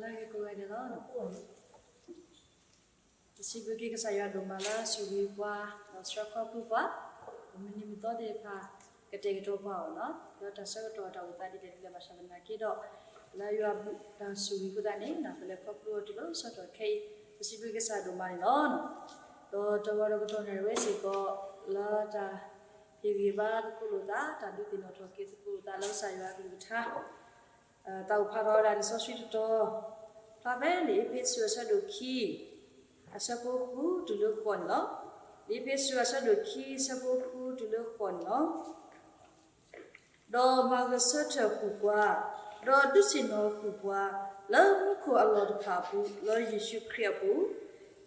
လၢဂ့ၤကိးဂၤဒဲးလီၤ. ပစံးဘျုးက့ၤကစၢ်ယွၤဒိၣ်မးလၢအဆိၣ်ဂ့ၤပှၤ ဒီးဆှၢခီဖျိပှၤ, မုၢ်နံၤမုၢ်သီသ့ၣ်တဖၣ် ကတဲာ်ကတီၤပှၤအီၤလီၤ. လၢတၢ်ဆၢကတီၢ်တၢ်အိၣ်သးဒ်လဲၣ်ဒ်လဲၣ်ဘၣ်ဆၣ်သနာ်က့ဒီး လၢယွၤအဘျုးတၢ်ဆိၣ်ဂ့ၤအဃိသတးန့ၣ် ပလဲၤခီဖျိအီၤတုၤလၢဆၢကတီၢ်ခဲအံၤ ပစံးဘျုးက့ၤကစၢ်ဒိၣ်မးန့ၣ်လီၤ. ဒီးတဝီဒီးကတီၢ်နၣ်ရံၣ်ဝဲစ့ၢ်ကီး လၢတၢ်ဟ့ၣ်ဂံၢ်ဘါသကိးလိာ်သး တၢ်ဒုးသ့ၣ်နီၣ်ထီၣ်က့ၤသကိးလိာ်သးလၢကစၢ်ယွၤအကလုၢ်ကထါ တၢ်အိၣ်ဖျါထီၣ်ဝဲဒၣ်လံာ်စီဆှံတတီၤ ဖျါဖဲလံာ်အ့းဖ့းစူးအဆၢဒိၣ်ခံ အဆၢဖိဃုတုၤလၢဃိးန့ၣ်လီၤ. လံာ်အ့းဖ့းစူးအဆၢဒိၣ်ခံ အဆၢဖိဃုတုၤလၢဃိးန့ၣ်လီၤ. ဒီးမၤဂဲၤဆၢထၢၣ်ဃုာ်ပှၤ, ဒီးဒုးသ့ၣ်နီၣ်ဃုာ်ပှၤ လၢမူခိၣ်အလီၢ်တဖၣ်အပူၤ လၢယ့ၣ်ၡူးခရံာ်အပူၤ, ဒ်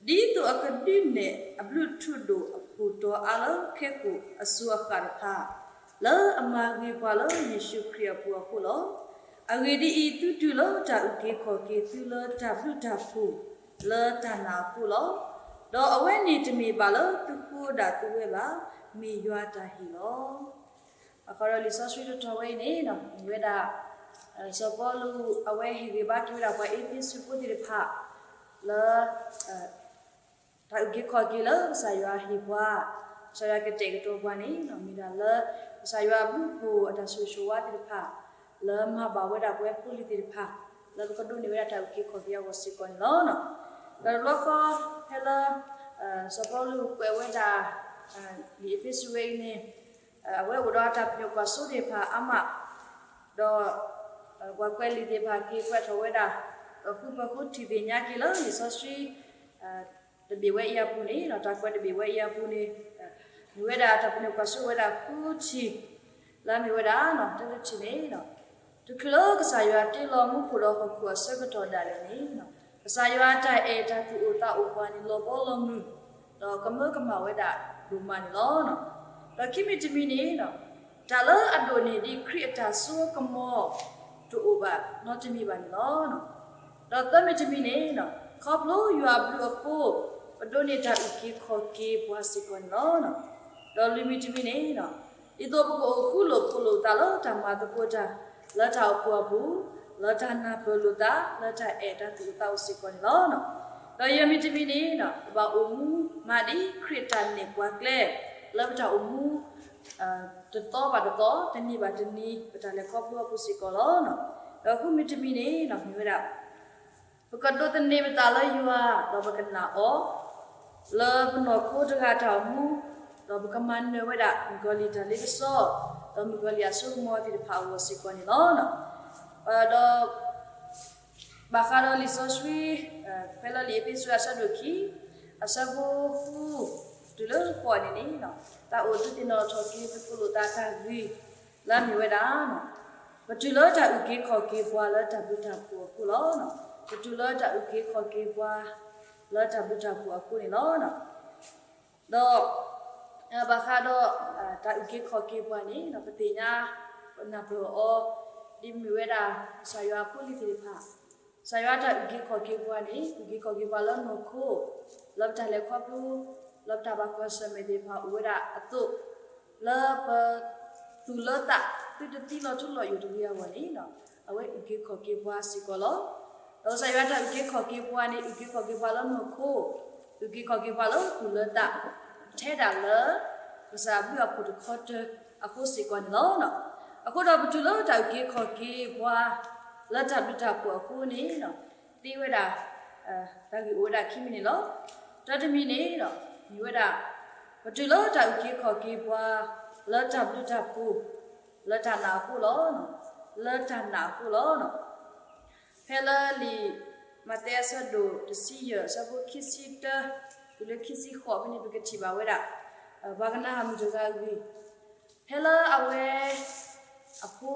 သိးအကဒုးနဲၣ်အဘျုးထူးဒိၣ်အဖှိၣ်တီၤအါလၢခဲကိာ်အစိၤအဃၣ်တဖၣ်, လၢအမၤဂ့ၤပှၤလၢယ့ၣ်ၡူးခရံာ်အပူၤအဃိလီၤ. အဂ့ၢ်ဒ်အံၤ, သုတုၤလၢတၢ်အုၣ်က့ၤခီၣ်က့ၤသုလၢတၢ်ဘျုးတၢ်ဖှိၣ် လၢတၢ်နာ်အဃိလီၤ. ဒီးအဝဲန့ၣ်တမ့ၢ်ဘၣ်လၢသုဃိဒၣ်သုဝဲဘၣ်, မ့ၢ်ယွၤအတၢ်ဟ့ၣ်လီၤ. အခီဒီးလံာ်စီဆှံတတီၤဝဲအံၤန့ၣ် မ့ၢ်ဝဲဒၣ် စီၤပီလူး အဝဲဟ့ၣ်ဂံၢ်ဘါက့ၤဝဲဒၣ်ပှၤအ့းဖ့းစူးဖိသ့ၣ်တဖၣ် လၢ တၢ်အုၣ်က့ၤခီၣ်က့ၤလၢကစၢ်ယွၤဟ့ၣ်ပှၤ, ကစၢ်ယွၤကတဲာ်ကတီၤပှၤန့ၣ် မ့ၢ်ဒၣ်လၢ ကစၢ်ယွၤအဘျုးအဖှိၣ်အတၢ်ဆိၣ်ဂ့ၤဆိၣ်ဝါသ့ၣ်တဖၣ် လၢမၤဘၣ်ဝဲဒၣ်ပဝဲဖိလံၤသ့ၣ်တဖၣ် လၢပကဒိးန့ၢ်ဝဲဒၣ်တၢ်အုၣ်က့ၤခီၣ်က့ၤအဂီၢ်စ့ၢ်ကီးန့ၣ်လီၤ. ဒီးတဘျီဃီ ဖဲလၢ စီၤပီလူးကွဲးဝဲဒၣ် လံာ်အ့းဖ့းစူးဝဲအံၤန့ၣ် အဝဲအိၣ်ဒီးအတၢ်ပညိၣ်ကွၢ်စိသ့ၣ်တဖၣ်အါမး, ဒီး ပှၤကွဲးလံာ်သ့ၣ်တဖၣ်က့ၤကွဲးထီၣ်ဝဲဒၣ်, ဒီးဃုပှၤဃုထံၣ်သ့ၣ်ညါက့ၤလၢလံာ်စီဆှံ တဘ့ၣ်ဝဲအံၤအပူၤန့ၣ် တၢ်ကွဲးတဘ့ၣ်ဝဲအံၤအပူၤန့ၣ် မ့ၢ်ဝဲဒၣ်တၢ်ပညိၣ်ကွၢ်စိဝဲဒၣ်ဃုထံၣ်, လၢအမ့ၢ်ဝဲဒၣ် တၢတထံၣ်န့ၣ် တချုးလၢကစၢ်ယွၤတ့လီၤမူခိၣ်ဒီးဟီၣ်ခိၣ်အဆၢကတီၢ်ဒၣ်လဲာ်န့ၣ် ကစၢ်ယွၤအတၢ်အဲၣ်တၢ်သူၣ်အိၣ်သးအိၣ်ပှၤန့ၣ် လီၤဘီလီၤမုၢ်, ဒီးကမၢကမၣ်ဝဲဒၣ်ဒိၣ်မးန့ၣ်လီၤ. ဒီးခံမံၤတမံၤန့ၣ် တၢ်လၢအဒိၣ်န့ၢ်ဒံးခရံာ်အတၢ်စိကမီၤ တအိၣ်ဘၣ်နီတမံၤဘၣ်န့ၣ်လီၤ. ဒီးသၢမံၤတမံၤန့ၣ် ခီဖျိယွၤအဘျုးအဃိ ပဒိးန့ၢ်တၢ်အုၣ်က့ၤခီၣ်က့ၤပှၤစ့ၢ်ကီးန့ၣ်လီၤ. ဒီးလွံၢ်မံၤတမံၤန့ၣ် ဒ်သိးပကအိၣ်ဃူလိာ်ဖိးလိာ်သးလၢတၢ်မၤသကိးတၢ် လၢတၢ်အိၣ်ဖှိၣ်အပူၤ, လၢတၢ်နၢ်ပၢၢ်လိာ်သး လၢတၢ်အဲၣ်တၢ်သူၣ်အိၣ်သးအိၣ်စ့ၢ်ကီးန့ၣ်လီၤ. ဒီးယဲၢ်မံၤတမံၤန့ၣ် ပဘၣ်အိၣ်မူမးဒ်ခရံာ်အတၢ်နဲၣ်ပှၤကျဲ လၢပတၢ်အိၣ်မူ တသီဘၣ်တသီ တနံၤဘၣ်တနံၤ ပတၢ်လဲၤခီဖျိအပူၤစ့ၢ်ကီးလီၤ. ဒီးဃုမံၤတမံၤန့ၣ် မ့ၢ်ဝဲဒၣ် ပကဒိးသန့ၤပသးလၢယွၤ ဒီးပကနာ်အီၤ လၢပနီၢ်ခိတဂၤတၢ်အိၣ်မူ, ဒီးပကမၤနၢၤဝဲဒၣ် မုၣ်ကီၤလံၢ်တၢ်လ့ပစီ ဒီးမုၣ်ကီၤလံၢ်အစိကမီၤသ့ၣ်တဖၣ်အဂီၢ်စ့ၢ်ကီးန့ၣ်လီၤ. ဒီး ဘၣ်ဃးဒီးလံာ်စီဆှံ ဖဲလၢလံာ်အ့းဖ့းစူးအဆၢဒိၣ်ခံ အဆၢဖိဃု တုၤလၢဃိးန့ၣ်န့ၣ် တၢ်အိၣ်ဒုးသ့ၣ်နီၣ်ထီၣ်က့ၤသကိးလိာ်သးတၢ်ဂ့ၢ် လၢအမ့ၢ်ဝဲဒၣ် ပတုၤလၢတၢ်အုၣ်က့ၤခီၣ်က့ၤပှၤလၢတၢ်ဘျုးတၢ်ဖှိၣ်အဃိလီၤ. ပတုၤလၢတၢ်အုၣ်က့ၤခီၣ်က့ၤပှၤ လၢတၢ်ဘျုးတၢ်ဖှိၣ်အဃိန့ၣ်လီၤ. ဒီး ဘၣ်ဃးဒီး တၢ်အုၣ်က့ၤခီၣ်က့ၤပှၤန့ၣ် ပသ့ၣ်ညါ ပနၢ်ပၢၢ်အီၤ ဒ်မ့ၢ်ဝဲဒၣ် ကစၢ်ယွၤအဖိအလံၤသ့ၣ်တဖၣ် ကစၢ်ယွၤတၢ်အုၣ်က့ၤခီၣ်က့ၤပှၤန့ၣ် အုၣ်က့ၤခီၣ်က့ၤပှၤလၢနီၢ်ခိ လၢပတၢ်လဲၤခီဖျိ လၢပတၢ်ဘၣ်ကွၢ်ဆၢၣ်မဲာ်သ့ၣ်တဖၣ်အိၣ်ဝဲဒၣ်အသိး လၢပ သူၣ်လၢသး သုတသံလီၤထူလီၤယိာ်တဂ့ၤအဂီၢ်န့ၣ် အဝဲအုၣ်က့ၤခီၣ်က့ၤပှၤစ့ၢ်ကီးလီၤ. ဒီးကစၢ်ယွၤတၢ်အုၣ်က့ၤခီၣ်က့ၤပှၤန့ၣ် အုၣ်က့ၤခီၣ်က့ၤပှၤလၢနီၢ်ခိ အုၣ်က့ၤခီၣ်က့ၤပှၤလၢသူၣ်လၢသး ထဲဒၣ်လၢ ကစၢ်အဘျုးအဖှိၣ်တခီတၢၤအဃိစ့ၢ်ကီးန့ၣ်လီၤ. အဃိဒီးပတုၤလၢတၢ်အုၣ်က့ၤခီၣ်က့ၤပှၤ လၢတၢ်ဘျုးတၢ်ဖှိၣ်အဃိန့ၣ် သ့ဝဲဒၣ် တၢ်ဂ့ၢ်အိၣ်ဝဲဒၣ်ခံမံၤန့ၣ်လီၤ. တၢတမံၤန့ၣ် မ့ၢ်ဝဲဒၣ် ပတုၤလၢတၢ်အုၣ်က့ၤခီၣ်က့ၤပှၤ လၢတၢ်ဘျုးတၢ်ဖှိၣ် လၢတၢ်နာ်အဃိလီၤ. လၢတၢ်နာ်အဃိလီၤ. ဖဲလၢလံာ်မးသဲအဆၢဒိၣ်တဆံယဲၢ် အဆၢဖိခံဆံတၢ တုၤလၢခံဆံဃိးဖဲန့ၣ် ပကထံၣ်ဘၣ်ဝဲဒၣ် ပှၤကနၤအၣ်မုၣ်တဂၤအဂ့ၢ် ဖဲလၢအဝဲ အဖိ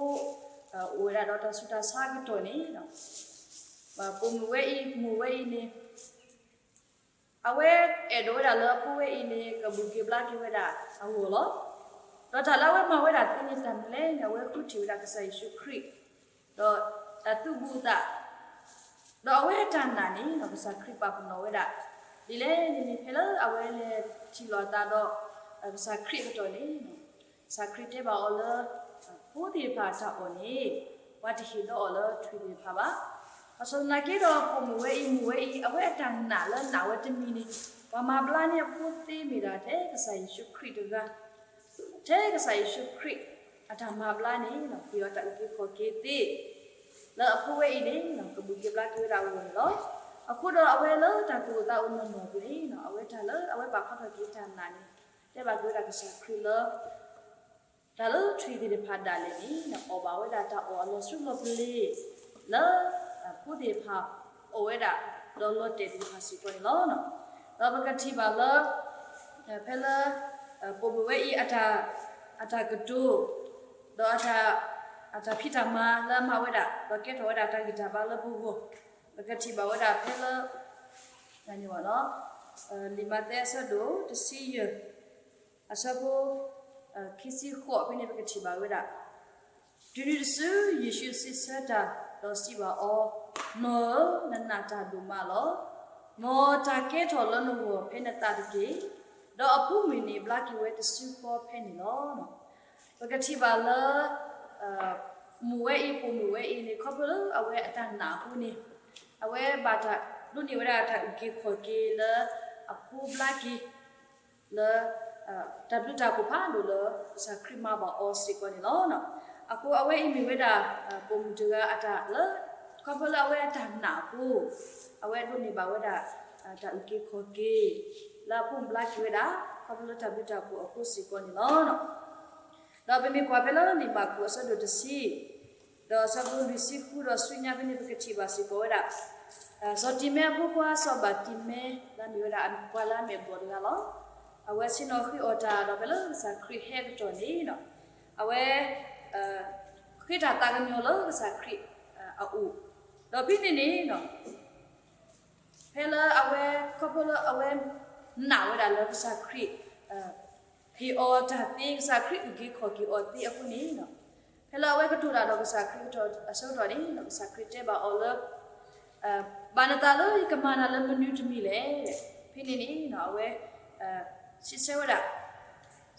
အိၣ်ဝဲဒၣ်ဒီးတၢ်ဆူးတၢ်ဆါအကတီၢ်န့ၣ် ပိာ်မုၣ်ဝဲအံၤ မိၢ်ဝဲအံၤန့ၣ် အဝဲအဲၣ်ဒိးဝဲဒၣ်လၢအဖိဝဲအံၤန့ၣ် ကဘူၣ်က့ၤဘျါက့ၤဝဲဒၣ်အဂီၢ်လီၤ. ဒီးတၢ်လၢအဝဲမၤဝဲဒၣ်သ့န့ၣ်တၢ်မနုၤလဲၣ်န့ၣ် အဝဲဃုထံၣ်ဝဲဒၣ်ကစၢ်ယ့ၣ်ၡူးခရံာ် ဒီးတၢ်သူၣ်ဘူၣ်သး ဒီးအဝဲအတၢ်နာ်န့ၣ် ကစၢ်ခရံာ်ပာ်ပနီၣ်ဝဲဒၣ် ဒ်လဲၣ်န့ၣ်န့ၣ် ဖဲလၢအဝဲလဲၤထံၣ်လိာ်အသးဒီး ကစၢ်ခရံာ်အကတီၢ်န့ၣ် ကစၢ်ခရံာ်တဲဘၣ်အီၤလၢ ဖိသ့ၣ်တဖၣ်အတၢ်အီၣ်န့ၣ် ပှၤတဟ့ၣ်ဒီးအီၤလၢထွံၣ်သ့ၣ်တဖၣ်ဘၣ်. ဘၣ်ဆၣ်သနာ်က့ဒီး ပိာ်မုၣ်ဝဲအံၤ မုၣ်ဝဲအံၤ အဝဲအတၢ်နာ်လၢနာ်ဝဲတမံၤန့ၣ် ပှၤမၤဘျါန့ၢ်အဖိသ့မ့ၢ်ဒၣ်ထဲကစၢ်ယ့ၣ်ၡူးခရံာ်တဂၤ, ထဲကစၢ်ယ့ၣ်ၡူးခရံာ်အတၢ်မၤဘျါန့ၣ် ဟ့ၣ်အီၤတၢ်အုၣ်က့ၤခီၣ်က့ၤသ့ လၢအဖိဝဲအံၤန့ၣ် ကဘုၣ်က့ၤဘျါက့ၤဝဲဒၣ်အဂီၢ်န့ၣ်လီၤ. အဃိဒီးအဝဲလၢတၢ်သူၣ်အိၣ်သးအိၣ်နီၢ်နီၢ်အပူၤန့ၣ် အဝဲတၢ်လၢအဝဲပာ်ဖျါထီၣ်က့ၤတၢ်နာ်န့ၣ် တဲဘၣ်က့ၤဝဲဒၣ်ကစၢ်ခရံာ်လၢ တၢ်လၢထွံၣ်သ့ၣ်တဖၣ်ဒၣ်လဲာ်န့ၣ် အီၣ်ဘၣ်ဝဲဒၣ်တၢ်အီၣ်အလီၤဆူလီၤပလ့ၤ လၢ ဖိသ့ၣ်တဖၣ်အီၣ်ဝဲဒၣ် ဒီးလီၤတဲာ်သ့ၣ်တဖၣ်စ့ၢ်ကီးန့ၣ်လီၤ. ဒီးပကထံၣ်ဘၣ်လၢ ဖဲလၢ ပိာ်မုၣ်ဝဲအံၤ အတၢ်ကတိၤ ဒီး အတၢ်ဖံးတၢ်မၤလၢအမၤဝဲဒၣ် ဒီးကဲထီၣ်ဝဲဒၣ်တၢ်ဂံၢ်တၢ်ဘါလၢပဂီၢ် ပကထံၣ်ဘၣ်ဝဲဒၣ်ဖဲလၢ လံာ်မးသဲအဆၢဒိၣ်တဆံယဲၢ် အဆၢဖိ ခံဆံဃိးဖဲန့ၣ် ပကထံၣ်ဘၣ်ဝဲဒၣ်, တုၤနုၤတစု ယ့ၣ်ၡူးစံးဆၢတၢ် ဒီးစံးဘၣ်အီၤ, နီၢ်ဧၢ, နနာ်တၢ်ဒိၣ်မးလီၤ. မ်တၢ်ကဲထီၣ်လၢနဂီၢ်ဖဲနသးတက့ၢ်. ဒီးအဖိမုၣ်န့ၣ်ဘျါက့ၤဝဲတစုဃီဖဲန့ၣ်လီၤ. ပကထံၣ်ဘၣ်လၢ မုၣ်ဝဲအံၤ ပိာ်မုၣ်ဝဲအံၤန့ၣ် ခီဖျိလၢအဝဲအတၢ်နာ်အဃိန့ၣ် အဝဲဘၣ်တၢ်ဒိးန့ၢ်ဝဲဒၣ်တၢ်အုၣ်က့ၤခီၣ်က့ၤလၢ အဖိဘျါက့ၤ လၢ တၢ်ဘျုးတၢ်ဖှိၣ်ဖးဒိၣ်လၢ ကစၢ်ခရံာ်မၤဘၣ်အီၤစ့ၢ်ကီးန့ၣ်လီၤ. အဃိအဝဲအံၤမ့ၢ်ဝဲဒၣ် ပိာ်မုၣ်တဂၤအတၢ်လၢ ခီဖျိလၢအဝဲအတၢ်နာ်အဃိ အဝဲဒိးန့ၢ်ဘၣ်ဝဲဒၣ် တၢ်အုၣ်က့ၤခီၣ်က့ၤ လၢအဖိမုၣ်ဘျါက့ၤဝဲဒၣ် ခီဖျိလၢတၢ်ဘျုးတၢ်ဖှိၣ်အဃိစ့ၢ်ကီးန့ၣ်လီၤ. ဒီးပမ့ၢ်ကွၢ်ဖဲလၢလံာ်မၢ်ကူးအဆၢဒိၣ်တဆံ ဒီးအဆၢဖိလွံၢ်ဆံဃုဒီးဆူညါဖဲန့ၣ် ပကထံၣ်ဘၣ်စ့ၢ်ကီးဝဲဒၣ် စီၤတံၤမဲအဖိခွါ စီၤဘၣ်တံၤမဲ လၢအမ့ၢ်ဝဲဒၣ်ပှၤလၢအမဲာ်ဘျီၣ်တဂၤလီၤ. အဝဲဆ့ၣ်နီၤဃ့အီၣ်တၢ်ဒီးဖဲလၢကစၢ်ခရံာ်ဟဲကတီၢ်န့ၣ် အဝဲ ဃ့တၢ်သးကညီၤလၢကစၢ်ခရံာ်အအိၣ်, ဒီးဖဲန့ၣ်န့ၣ် ဖဲလၢအဝဲ ခီဖျိလၢအဝဲနာ်ဝဲဒၣ်လၢကစၢ်ခရံာ် ဟ့ၣ်အီၤတၢ်သ့ ကစၢ်ခရံာ်အုၣ်က့ၤခီၣ်က့ၤအီၤသ့အဃိန့ၣ် ဖဲလၢအဝဲကတိၤတၢ်ဒီးကစၢ်ခရံာ်အဆၢကတီၢ်န့ၣ် ကစၢ်ခရံာ်တဲဘၣ်အီၤလၢ ဘၣ်နသးလၢယကမၤနၤလၢမနုၤတမံၤလဲၣ်. ဖဲန့ၣ်န့ၣ် အဝဲ စံးဆၢဝဲဒၣ်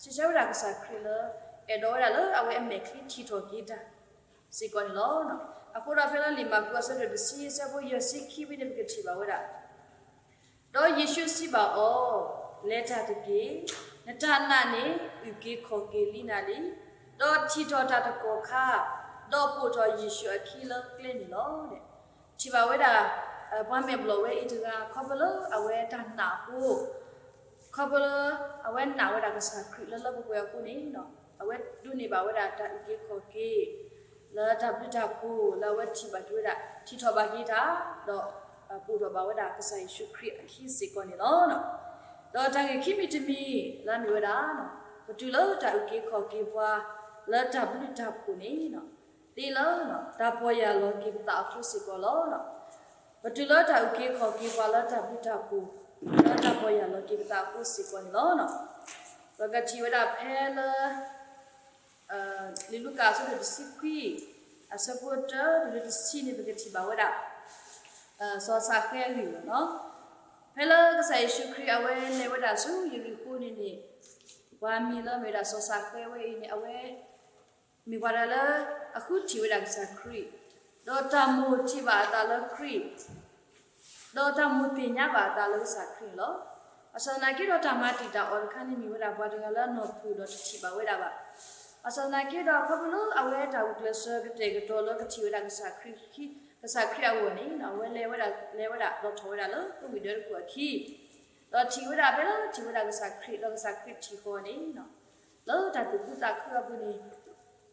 စံးဆၢဝဲဒၣ်ကစၢ်ခရံာ်လၢ အဲၣ်ဒိးဝဲဒၣ်လၢအဝဲအမဲာ်ချံထံၣ်ထီၣ်က့ၤတၢ်စ့ၢ်ကီးန့ၣ်လီၤ. အဃိဒီးဖဲလၢလံာ်မၢ်ကူးအဆၢဒိၣ်တဆံ အဆၢဖိယဲၢ်ဆံခံဖဲန့ၣ် ပကထံၣ်ဘၣ်ဝဲဒၣ် ဒီးယ့ၣ်ၡူးစံးဘၣ်အီၤ, လဲၤတၢ်တက့ၢ်. နတၢ်နာ်န့ၣ် အုၣ်က့ၤခီၣ်က့ၤလံနၤလံ. ဒီးထံၣ်ထီၣ်တၢ်တကီၢ်ခါ, ဒီးပိာ်ထီၣ်ယ့ၣ်ၡူးအခံလၢကျဲန့ၣ်လီၤ. ထံၣ်ဘၣ်ဝဲဒၣ် ပှၤမဲာ်ဘျီၣ်ဝဲအံၤတဂၤ ခီဖျိလၢအဝဲတၢ်နာ်အဃိ ခီဖျိလၢအဝဲနာ်ဝဲဒၣ်ကစၢ်ခရံာ်လၢလၢပှဲၤပှဲၤအဃိန့ၣ် အဝဲဒိးန့ၢ်ဘၣ်ဝဲဒၣ်တၢ်အုၣ်က့ၤခီၣ်က့ၤ လၢတၢ်ဘျုးတၢ်ဖှိၣ်လၢအဝဲထံၣ်ဘၣ်က့ၤဝဲဒၣ် ထံၣ်ထီၣ်ဘၣ်က့ၤတၢ် ဒီး ပိာ်ထီၣ်ဘၣ်ဝဲဒၣ်ကစၢ်ယ့ၣ်ၡူးခရံာ်အခံစ့ၢ်ကီးန့ၣ်လီၤ. ဒီးတၢ်ဂ့ၢ်ခံမံၤတမံၤလၢအမ့ၢ်ဝဲဒၣ် ပတုၤလၢတၢ်အုၣ်က့ၤခီၣ်က့ၤပှၤ လၢတၢ်ဘျုးတၢ်ဖှိၣ်န့ၣ် သ့လၢ တၢ်ပီၢ်ယၢ်လီၤက့ၤပသးအဃိစ့ၢ်ကီးလီၤ. ပတုၤလၢတၢ်အုၣ်က့ၤခီၣ်က့ၤပှၤလၢတၢ်ဘျုးတၢ်ဖှိၣ် လၢတၢ်ပီၢ်ယၢ်လီၤက့ၤပသးအဃိစ့ၢ်ကီးန့ၣ်လီၤ. ပကထံၣ်ဝဲဒၣ်ဖဲလၢ လံာ်လူၤကၣ်အဆၢဒိၣ်တဆံခွံ အဆၢဖိတၢ တုၤလၢတဆံန့ၣ် ပကထံၣ်ဘၣ်ဝဲဒၣ် စီၤစးဃဲအဂ့ၢ်လီၤ. ဖဲလၢကစၢ်ယ့ၣ်ၡူးခရံာ်အဝဲလဲၤဝဲဒၣ်ဆူယရံၤဃိန့ၣ်န့ၣ် ပှၤမံၤလၢအမ့ၢ်ဝဲဒၣ်စီၤစးဃဲဝဲအံၤန့ၣ် အဝဲ မ့ၢ်ပှၤတဂၤလၢ အဃုထံၣ်ဝဲဒၣ်ကစၢ်ခရံာ်, ဒီးတၢ်မိၣ်ထံၣ်ဘၣ်အသးလၢခရံာ် ဒီးတၢ်မိၣ်သ့ၣ်ညါဘၣ်အသးလၢကစၢ်ခရံာ်န့ၣ်လီၤ. ဘၣ်ဆၣ်သနာ်က့ဒီးတၢ်မၤတံာ်တာ်အီၤတခါန့ၣ်မ့ၢ်ဝဲဒၣ်ပှၤတဂၤလၢအနီၢ်ခိဒီးတထံၣ်ဘၣ်ဝဲဒၣ်ဘၣ်. ဘၣ်ဆၣ်သနာ်က့ဒီးခီဖျိလၢအဝဲတၢ်ဂုာ်ကျဲးစၢးကတဲာ်ကတီၤလၢကထံၣ်ဝဲဒၣ်ကစၢ်ခရံာ် ကစၢ်ခရံာ်အဂီၢ်န့ၣ် အဝဲလဲၤဝဲဒၣ် လဲၤဝဲဒၣ်ဒီးထီၣ်ဝဲဒၣ်လၢသူၣ်ဝံၣ်ဒၢတခိၣ်အခံ ဒီးထံၣ်ဝဲဒၣ်ဖဲလၢထံၣ်ဝဲဒၣ်ကစၢ်ခရံာ် ဒီးကစၢ်ခရံာ်ထံၣ်ဃီန့ၣ် လၢတၢ်သူၣ်ခုသးခုအပူၤန့ၣ်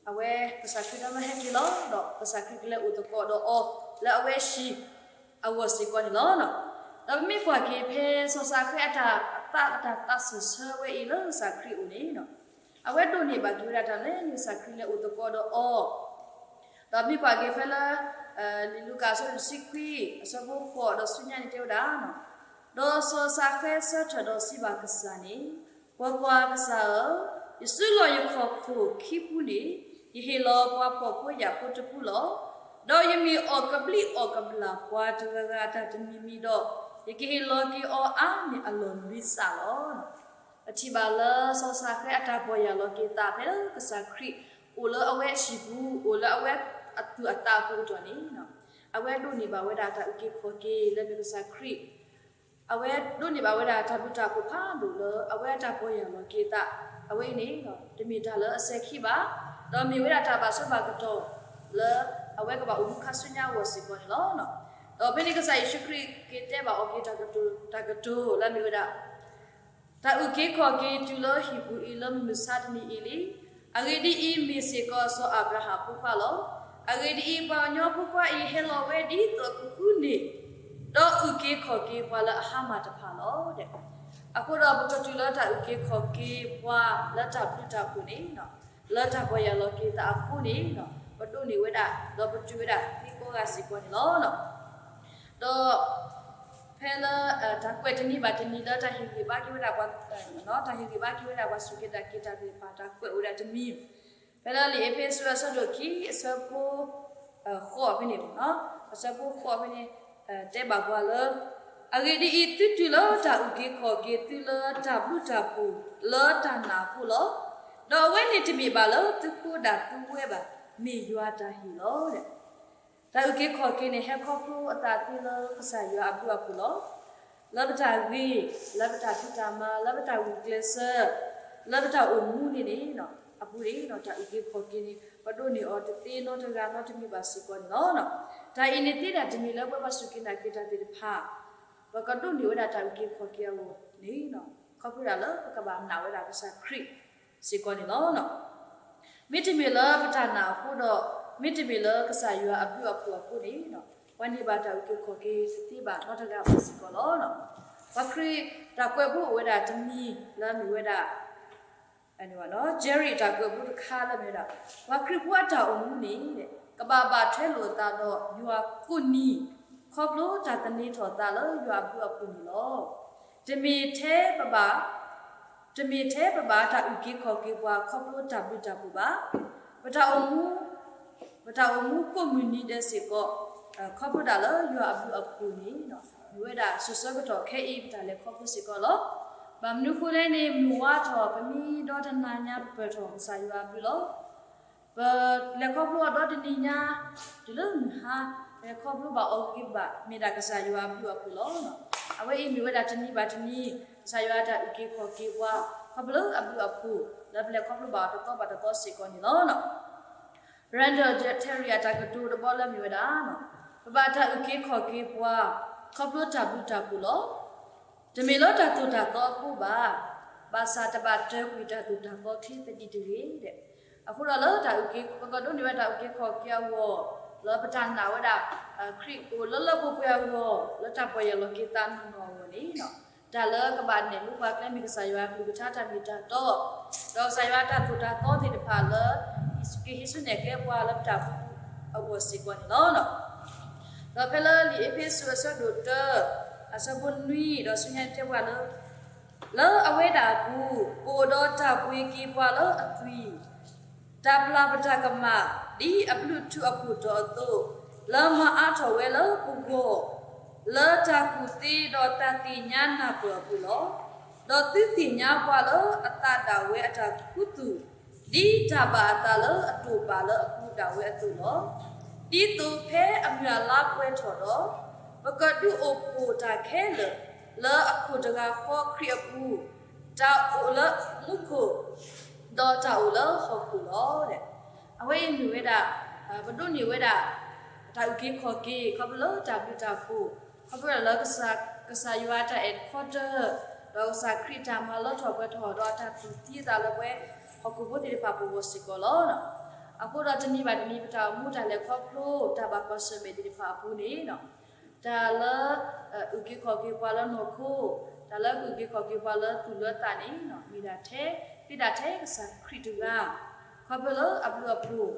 အဝဲကစၢ်ခရံာ်ဒီးမၢဟဲက့ၤလီၤ ဒီးကစၢ်ခရံာ်ကလဲၤအိၣ်သကိးဒီးအီၤ လၢအဝဲဟံၣ်အဂီၢ်စ့ၢ်ကီးန့ၣ်လီၤ. ဒီးပမ့ၢ်ကွၢ်က့ၤဖဲစီၤစးဃဲအတၢ်အသးအတၢ်သးစၢၢ်ဆၢဝဲအံၤလၢကစၢ်ခရံာ်အအိၣ်န့ၣ် အဝဲဒိးန့ၢ်ဘၣ်က့ၤဝဲဒၣ်တၢ်လၢကစၢ်ခရံာ်လဲၤအိၣ်သကိးဒီးအီၤ ဒီးမ့ၢ်ကွၢ်က့ၤဖဲလၢ လံာ်လူၤကၣ်အဆၢဒိၣ်တဆံခွံ အဆၢဖိဃိးဒီးဆူညါန့ၣ်တဲဝဲဒၣ်, ဒီးစီၤစးဃဲဆၢထၢၣ်ဒီးစံးဘၣ်ကစၢ်န့ၣ်, ကွၢ်ကွၢ်, ကစၢ်ဧၢ, ယစုလီၢ်ယခီၣ်ခိၣ်ခံပူၤန့ၣ် ယဟ့ၣ်လီၤပှၤဖှီၣ်ဖိယာ်ဖိတပူလီၤ. ဒီးယမ့ၢ်အီၣ်ကဘျံးအီၣ်ကဘျၣ်ပှၤတဂၤဂၤအတၢ်တမံၤမံၤဒီး, ယကဟ့ၣ်လီၤက့ၤအီၤအါန့ၢ်အလီၢ်နွံစးလီၤ. ပထံၣ်ဘၣ်လၢစီၤစးဃဲအတၢ်ပီၢ်ယၢ်လီၤက့ၤသးဖဲလၢကစၢ်ခရံာ်အိၣ်လၢအဝဲအဟံၣ်ပူၤ အိၣ်လၢအဝဲအသူၣ်အသးအပူၤကတီၢ်န့ၣ် အဝဲဒိးန့ၢ်ဘၣ်ဝဲဒၣ်တၢ်အုၣ်က့ၤခီၣ်က့ၤလၢမ့ၢ်ကစၢ်ခရံာ်, အဝဲဒိးန့ၢ်ဘၣ်ဝဲဒၣ်တၢ်ဘျုးတၢ်ဖှိၣ်ဖးဒိၣ်လၢအဝဲအတၢ်ပီၢ်ယၢ်လီၤက့ၤအသး, အဝဲအံၤန့ၣ် တမ့ၢ်တၢ်လၢအစဲၤခံဘၣ်, ဒီးမ့ၢ်ဝဲဒၣ်တၢ်ဘၣ်ဆၢဘၣ်ကတီၢ်လၢ အဝဲကဘၣ်အိၣ်မူခါဆူညါအဂီၢ်စ့ၢ်ကီးန့ၣ်လီၤ. ဒီးဖဲန့ၣ်ကစၢ်ယ့ၣ်ၡူးခရံာ်က့ၤတဲဘၣ်အီၤက့ၤတၢ်ကတိၤ, တၢ်ကတိၤလၢအမ့ၢ်ဝဲဒၣ် တၢ်အုၣ်က့ၤခီၣ်က့ၤတုၤလၢဟံၣ်ပူၤအံၤလၢမုၢ်မဆါတနံၤအံၤလံ. အဂ့ၢ်ဒ်အံၤ, မ့ၢ်စ့ၢ်ကီးစီၤအၤဘြၤဟၣ်အဖိခွါလီၤ. အဂ့ၢ်ဒ်အံၤ, ပှၤကညီဖိခွါအံၤဟဲလီၤဝဲဒ်သိးအကဃုန့ၢ်, ဒီးအုၣ်က့ၤခီၣ်က့ၤပှၤလၢအဟါမၢ်တဖၣ်လီၤ. အဃိဒီးပကတုၤလၢတၢ်အုၣ်က့ၤခီၣ်က့ၤပှၤလၢတၢ်ဘျုးတၢ်ဖှိၣ်န့ၣ်, လၢတၢ်ပီၢ်ယၢ်လီၤက့ၤသးအဃိန့ၣ်, ပဒိးန့ၢ်ဝဲဒၣ် ဒီးပတုၤဝဲဒၣ်သ့ကိးဂၤစ့ၢ်ကီးန့ၣ်လီၤ. ဒီး ဖဲလၢ တၢ်ကွဲးတနံၤဘၣ်တနံၤလၢတၢ်ဟ့ၣ်ဂံၢ်ဘါက့ၤဝဲဒၣ်ပှၤ, တၢ်ဟ့ၣ်ဂံၢ်ဘါက့ၤဝဲဒၣ်ပှၤစူၢ်က့ၤနာ်က့ၤတၢ်သ့ၣ်တဖၣ် တၢ်ကွဲးအိၣ်ဝဲဒၣ်တမံၤ, ဖဲလၢလံာ်အ့းဖ့းစူးအဆၢဒိၣ်ခံ အဆၢဖိ ဃိးဖဲန့ၣ်, အဆၢဖိဃိးဖဲန့ၣ် တဲဘၣ်ပှၤလၢ အဂ့ၢ်ဒ်အံၤ, သုတုၤလၢတၢ်အုၣ်က့ၤခီၣ်က့ၤသုလၢတၢ်ဘျုးတၢ်ဖှိၣ်လၢတၢ်နာ်အဃိလီၤ. ဒီးအဝဲန့ၣ်တမ့ၢ်ဘၣ်လၢသုဃိဒၣ်သုဝဲဘၣ်, မ့ၢ်ယွၤတၢ်ဟ့ၣ်လီၤ. တၢ်အုၣ်က့ၤခီၣ်က့ၤန့ၣ် ဟဲခီဖျိအသးသ့လၢကစၢ်ယွၤအဘျုးအဖှိၣ်လီၤ. လၢပတၢ်ဂ့ၤ, လၢပတၢ်ဖံးတၢ်မၤ, လၢပတၢ်ဂုာ်ကျဲးစၢး, လၢပတၢ်အိၣ်မူန့ၣ်န့ၣ်, အပူၤန့ၣ် တၢ်အုၣ်က့ၤခီၣ်က့ၤန့ၣ် ပဒိးန့ၢ်အီၤတသ့နီတဂၤနီတမံၤဘၣ်စ့ၢ်ကီးန့ၣ်လီၤ. တၢ်အံၤန့ၣ်သ့ဒၣ်တမံၤလၢပဝဲပှၤစူၢ်က့ၤနာ်က့ၤတၢ်သ့ၣ်တဖၣ် ပကဒိးန့ၢ်ဝဲဒၣ်တၢ်အုၣ်က့ၤခီၣ်က့ၤအဂီၢ်န့ၣ်, ခီဖျိဒၣ်လၢပကဘၣ်နာ်ဝဲဒၣ်ကစၢ်ခရံာ်စ့ၢ်ကီးန့ၣ်လီၤ. မ့တမ့ၢ်လၢပတၢ်နာ်အဃိဒီး, မ့တမ့ၢ်လၢကစၢ်ယွၤအဘျုးအဖှိၣ်အဃိန့ၣ်, ပှၤန့ၢ်ဘၣ်တၢ်အုၣ်က့ၤခီၣ်က့ၤတသ့ဘၣ်နီတဂၤဘၣ်စ့ၢ်ကီးလီၤ. ပှၤခရံာ်တၢ်ကွဲးဖိအိၣ်ဝဲဒၣ်တမံၤလၢမ့ၢ်ဝဲဒၣ် Jerry တၢ်ကွဲးဖိတခါလၢမ့ၢ်ဝဲဒၣ်, ပှၤခရံာ်ဖိအတၢ်အိၣ်မူန့ၣ် ကဘၣ်ဘၣ်ထွဲလိာ်အသးဒီးယွၤကိးနံၤ, ခီဖျိတၢ်သန့ၤထီၣ်သးလၢယွၤအဘျုးအဖှိၣ်န့ၣ်လီၤ. တမ့ၢ်ထဲပဘၣ် တမ့ၢ်ထဲပဘၣ်တၢ်အုၣ်က့ၤခီၣ်က့ၤပှၤခီဖျိတၢ်ဘျုးတၢ်ဖှိၣ်ဘၣ်. ပတၢ်အိၣ်မူ, ပတၢ်အိၣ်မူကိးမုၢ်နံၤဒဲးစ့ၢ်ကီး ခီဖျိဒၣ်လၢယွၤအဘျုးအဖှိၣ်န့ၣ် မ့ၢ်ဝဲဒၣ်စိၤဆၢကတီၢ်ခဲအံၤပတၢ်လဲၤခီဖျိစ့ၢ်ကီးလီၤ. ဘၣ်မနုၤအဃိလဲၣ်န့ၣ် မုၢ်ဝါထီၣ်ပမံဒီတနၤညါပပၢၢ်ထီၣ်ကစၢ်ယွၤအဘျုးလီၤ. ပလဲၤခီဖျိအီၤဒီတနံၤညါ, တုၤလၢမုၢ်ဟါ, ပလဲၤခီဖျိဘၣ်အီၤဂ့ၤဂ့ၤဘၣ် မ့ၢ်ဒၣ်ကစၢ်ယွၤအဘျုးအဖှိၣ်လီၤ. အဝဲအံၤမ့ၢ်ဝဲဒၣ်တနံၤဘၣ်တနံၤ ကစၢ်ယွၤအတၢ်အုၣ်က့ၤခီၣ်က့ၤပှၤ ခီဖျိလၢအဘျုးအဖှိၣ် လၢပလဲၤခီဖျိဘၣ်အီၤတသီဘၣ်တသီစ့ၢ်ကီးန့ၣ်လီၤ. Randall Terry အတၢ်ကတိၤတဘီလၢမ့ၢ်ဝဲဒၣ်, ပဘၣ်တၢ်အုၣ်က့ၤခီၣ်က့ၤပှၤ ခီဖျိတၢ်ဘျုးတၢ်ဖှိၣ်လီၤ. တမ့ၢ်လၢတၢ်သိၣ်တၢ်သီအဃိဘၣ်, ဘၣ်ဆၣ်တဘၣ်တၢကွံာ်တၢ်သိၣ်တၢ်သီချ့သဒံးတဂ့ၤ. အဃိဒီးလၢတၢ်အုၣ်က့ၤ ပကဒိးန့ၢ်ဝဲတၢ်အုၣ်က့ၤခီၣ်က့ၤအဂီၢ် လၢပတၢ်နာ်ဝဲဒၣ် ခရံာ်အိၣ်လၢလၢပှဲၤပှဲၤအဂီၢ် လၢတၢ်ပီၢ်ယၢ်လီၤက့ၤသးနီၢ်နီၢ်အဂီၢ်န့ၣ်, တၢ်လၢကဘၣ်နဲၣ်လီၤပှၤကျဲမ့ၢ်ကစၢ်ယွၤအကလုၢ်ကထါတၢ်မ့ၢ်တၢ်တီ, ဒီးကစၢ်ယွၤအတၢ်သိၣ်တၢ်သီသ့ၣ်တဖၣ်လၢ ကဟံးစုနဲၣ်ကျဲပှၤလၢပတၢ်အိၣ်မူအဂီၢ်စ့ၢ်ကီးန့ၣ်လီၤ. ဒီးဖဲလၢလံာ်အ့းဖ့းစူးအဆၢဒိၣ်တၢ အဆၢဖိနွံ ဒီးဆူညါတဲပှၤလၢ လၢအဝဲဒၣ်အပူၤ ပအိၣ်ဒီးတၢ်ပှ့ၤက့ၤပှၤလၢအသွံၣ် တၢ်ပျၢ်ပတၢ်ကမၣ် ဒ်အဘျုးထူအဖှိၣ်ထီၣ်အသိး, လၢမၤအါထီၣ်ဝဲလၢပဂီၢ် လၢတၢ်ကူၣ်သ့ဒီးတၢ်သ့ၣ်ညါနၢ်ပၢၢ်အပူၤလီၤ. ဒီးသုသ့ၣ်ညါပှၤလၢအသးဒၣ်ဝဲအတၢ်ခူသူၣ် ဒ်တၢ်ဘၣ်အသးလၢအတိာ်ပာ်လၢအပူၤဒၣ်ဝဲအသိးလီၤ. ဒ်သိးဖဲအမုၢ်အလါပှဲၤထီၣ်ဒီး, ပကဒုးအိၣ်ဖှိၣ်တၢ်ခဲလၢာ် လၢအခိၣ်တဂၤဃီခရံာ်အပူၤ, တၢ်အိၣ်လၢမူခိၣ် ဒီးတၢ်အိၣ်လၢဟီၣ်ခိၣ်လီၤ. အဝဲအံၤမ့ၢ်ဝဲဒၣ် ပဒိးန့ၢ်ဝဲဒၣ် တၢ်အုၣ်က့ၤခီၣ်က့ၤ ခီဖျိလၢတၢ်ဘျုးတၢ်ဖှိၣ်, ခီဖျိလၢ ကစၢ်ယွၤအတၢ်အဲၣ်တခီတၢၢ်, ဒီးကစၢ်ခရံာ်တၢ်မၤလၢထီၣ်ပှဲၤထီၣ် ဒီးအတၢ်တူၢ်သံအသးလၢပဝဲ ဟီၣ်ခိၣ်ဖိသ့ၣ်တဖၣ်ပဂီၢ်စ့ၢ်ကီးလီၤ. အဃိဒီးတနံၤဘၣ်တနံၤ ပတၢ်အိၣ်မူတၢ်လဲၤခီဖျိ တၢ်ဘၣ်ကွၢ်ဆၢၣ်မဲာ်သ့ၣ်တဖၣ်အပူၤန့ၣ် တၢ်လၢ အုၣ်က့ၤခီၣ်က့ၤပှၤလၢနီၢ်ခိ, တၢ်လၢအုၣ်က့ၤခီၣ်က့ၤပှၤလၢသူၣ်လၢသးန့ၣ် မ့ၢ်ဒၣ်ထဲ မ့ၢ်ဒၣ်ထဲကစၢ်ခရံာ်တဂၤ, ခီဖျိလၢအဘျုးအဖှိၣ်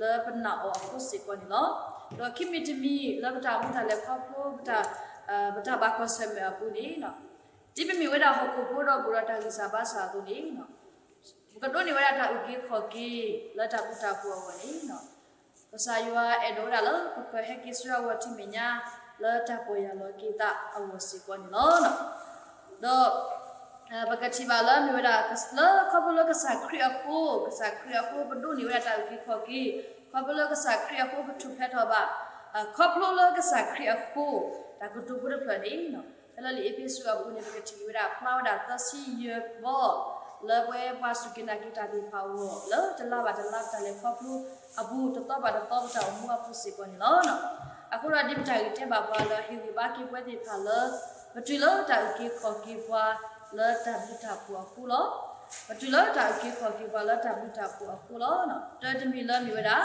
လၢပနာ်အီၤအဃိစ့ၢ်ကီးန့ၣ်လီၤ. ဒီးခံမံၤတမံၤလၢပတၢ်အိၣ်မူတၢ်လဲၤခီဖျိ ပတၢ်ဘၣ်ကွၢ်ဆၢၣ်မဲာ်အပူၤန့ၣ် ဒ်ပမ့ၢ်ဝဲဒၣ်ဟီၣ်ခိၣ်ဖိဒီးပအိၣ်ဒီးတၢ်ဂံၢ်စၢ်ဘါစၢ်အသိးန့ၣ် ပကဒိးန့ၢ်ဝဲဒၣ်တၢ်အုၣ်က့ၤခီၣ်က့ၤလၢတၢ်ဘျုးတၢ်ဖှိၣ်အဂီၢ်န့ၣ် ကစၢ်ယွၤအဲၣ်ဒိးဝဲဒၣ်လၢပကဟဲက့ၤဆူအဂီၢ်ထံမဲာ်ညါ လၢတၢ်ပီၢ်ယၢ်လီၤက့ၤသးအဂီၢ်စ့ၢ်ကီးန့ၣ်လီၤ. ဒီး ပကထံၣ်ဘၣ်လၢမ့ၢ်ဝဲဒၣ် လၢခီဖျိလၢကစၢ်ခရံာ်အဃိ, ကစၢ်ခရံာ်အဃိ ပဒိးန့ၢ်ဝဲဒၣ်တၢ်အုၣ်က့ၤခီၣ်က့ၤ, ခီဖျိလၢကစၢ်ခရံာ်အဃိ ပထူၣ်ဖျဲးထီၣ်ဘၣ် ခီဖျိလၢကစၢ်ခရံာ်အဃိ, တၢ်ကတိၤဖိတဖျၢၣ်န့ၣ်, ဖဲလၢလံာ်အ့းဖ့းစူးအပူၤန့ၣ် ပကထံၣ်က့ၤဝဲဒၣ် ဖျါဝဲဒၣ်သၢဆံယဲၢ်ဘီ, လၢပဝဲပှၤစူၢ်က့ၤနာ်က့ၤတၢ်သ့ၣ်တဖၣ်အဂီၢ်, လၢတလါဘၣ်တလါပတၢ်လဲၤခီဖျိအပူၤ, တသီဘၣ်တသီပတၢ်အိၣ်မူအပူၤစ့ၢ်ကီးန့ၣ်လီၤ. အဃိဒီးဒ်ပတၢ်ဂ့ၢ်တဲဘၣ်ပှၤလၢ ဟ့ၣ်ဂံၢ်ဘါက့ၤပဝဲသ့ၣ်တဖၣ်လၢ ပတုၤလၢတၢ်အုၣ်က့ၤခီၣ်က့ၤပှၤလၢတၢ်ဘျုးတၢ်ဖှိၣ်အဃိလီၤ. ပတုၤလၢတၢ်အုၣ်က့ၤခီၣ်က့ၤပှၤလၢတၢ်ဘျုးတၢ်ဖှိၣ်အဃိလီၤ. တၢတမံၤလၢမ့ၢ်ဝဲဒၣ်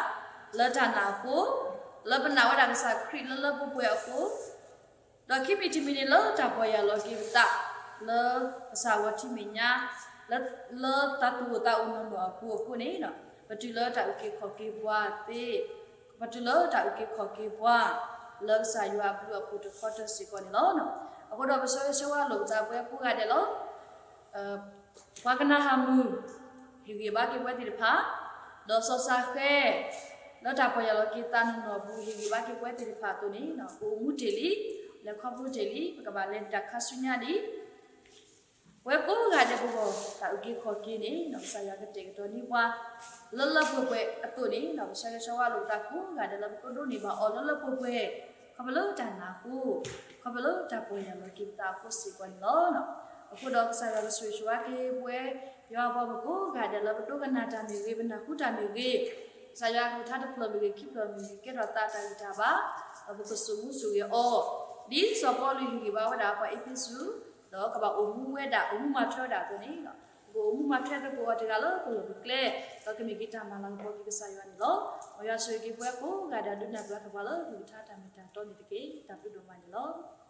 လၢတၢ်နာ်အဃိ, လၢပနာ်ဝဲဒၣ်ကစၢ်ခရံာ်လၢလၢပှဲၤပှဲၤအဃိ, ဒီးခံမံၤတမံၤန့ၣ်လၢတၢ်ပီၢ်ယၢ်လီၤက့ၤပသး လၢကစၢ်ဂီၤထံးမဲာ်ညါ, လၢတၢ်သူၣ်အိၣ်သးအိၣ်နီၢ်နီၢ်အပူၤအဃိန့ၣ်, ပတုၤလၢတၢ်အုၣ်က့ၤခီၣ်က့ၤပှၤသ့, ပတုၤလၢတၢ်အုၣ်က့ၤခီၣ်က့ၤပှၤ လၢကစၢ်ယွၤအဘျုးအဖှိၣ်တခီတၢၤစ့ၢ်ကီးန့ၣ်လီၤ. အဃိဒီးပဆၢဂ့ၤဆၢဝါလိာ်ပသးပဝဲကိးဂၤဒဲးလီၤ. ပှၤကနၣ်ဟးမုၢ် ဟ့ၣ်ဂံၢ်ဘါက့ၤပဝဲသ့ၣ်တဖၣ်, ဒီးစီၤၡၤဃဲ လၢတၢ်ပီၢ်ယၢ်လီၤက့ၤသးနီၢ်နီၢ်အပူၤ ဟ့ၣ်ဂံၢ်ဘါက့ၤပဝဲသ့ၣ်တဖၣ်အသိးန့ၣ်, ပအိၣ်မူတ့ၢ်လံ, လဲၤခီဖျိတ့ၢ်လံ, ပကဘၣ်လဲၤတၢ်ခါဆူညါလံ. ပဝဲကိးဂၤဒဲးပဂီၢ် တၢ်အုၣ်က့ၤခီၣ်က့ၤန့ၣ် ကစၢ်ယွၤကတဲာ်ကတီၤန့ၢ်ပှၤ လၢလၢပှဲၤပှဲၤအသိးန့ၣ်, ပဆၢဂ့ၤဆၢဝါလိာ်ပသးကိးဂၤဒဲးလၢပကဒိးန့ၢ်ဘၣ်အီၤလၢလၢပှဲၤပှဲၤ, ခီဖျိလၢတၢ်နာ်အဃိ, ခီဖျိလၢတၢ်ပီၢ်ယၢ်လီၤက့ၤပသးအဃိစ့ၢ်ကီးန့ၣ်လီၤ. အဃိဒီးကစၢ်ယွၤကဆိၣ်ဂ့ၤဆိၣ်ဝါက့ၤပဝဲ ယွၤအပှၤမုၣ်ကိးဂၤဒဲးလၢပဒိကနၣ်တၢ်မ့ၢ်ဂ့ၤ, ပနၢ်ဟူတၢ်မ့ၢ်ဂ့ၤ, ကစၢ်ယွၤကလုၢ်ကထါတဖျၢၣ်မ့ၢ်ဂ့ၤ, ခံဖျၢၣ်မ့ၢ်ဂ့ၤ, ကဲထီၣ်သးတၢ်ဂံၢ်တၢ်ဘါ, ဒီးပကစိာ်မူစိာ်ဂဲၤအီၤ, ဒ်စီၤပီလူးဟ့ၣ်ဂံၢ်ဘါဝဲဒၣ်ပှၤအ့းဖ့းစူး, ဒီးကဘၣ်အိၣ်မူဝဲဒၣ် အိၣ်မူမၤထွဲဝဲဒၣ်အသိးန့ၣ်, ပကအိၣ်မူမၤထွဲသကိးအီၤတဂၤလၢပလီၢ်ပကျဲ, ဒီးကမ့ၢ်က့ၤတၢ်မၤလၤကပီၤက့ၤကစၢ်ယွၤန့ၣ်လီၤ. မ်ယွၤဆိၣ်ဂ့ၤက့ၤပဝဲကိးဂၤဒဲး ဒုးနၢ်ပၢၢ်ထီၣ်ပှၤလၢကလုၢ်ကထါတၢ်မ့ၢ်တၢ်တီန့ၣ်တက့ၢ်. တၢ်ဘျုးဒိၣ်မးန့ၣ်လီၤ.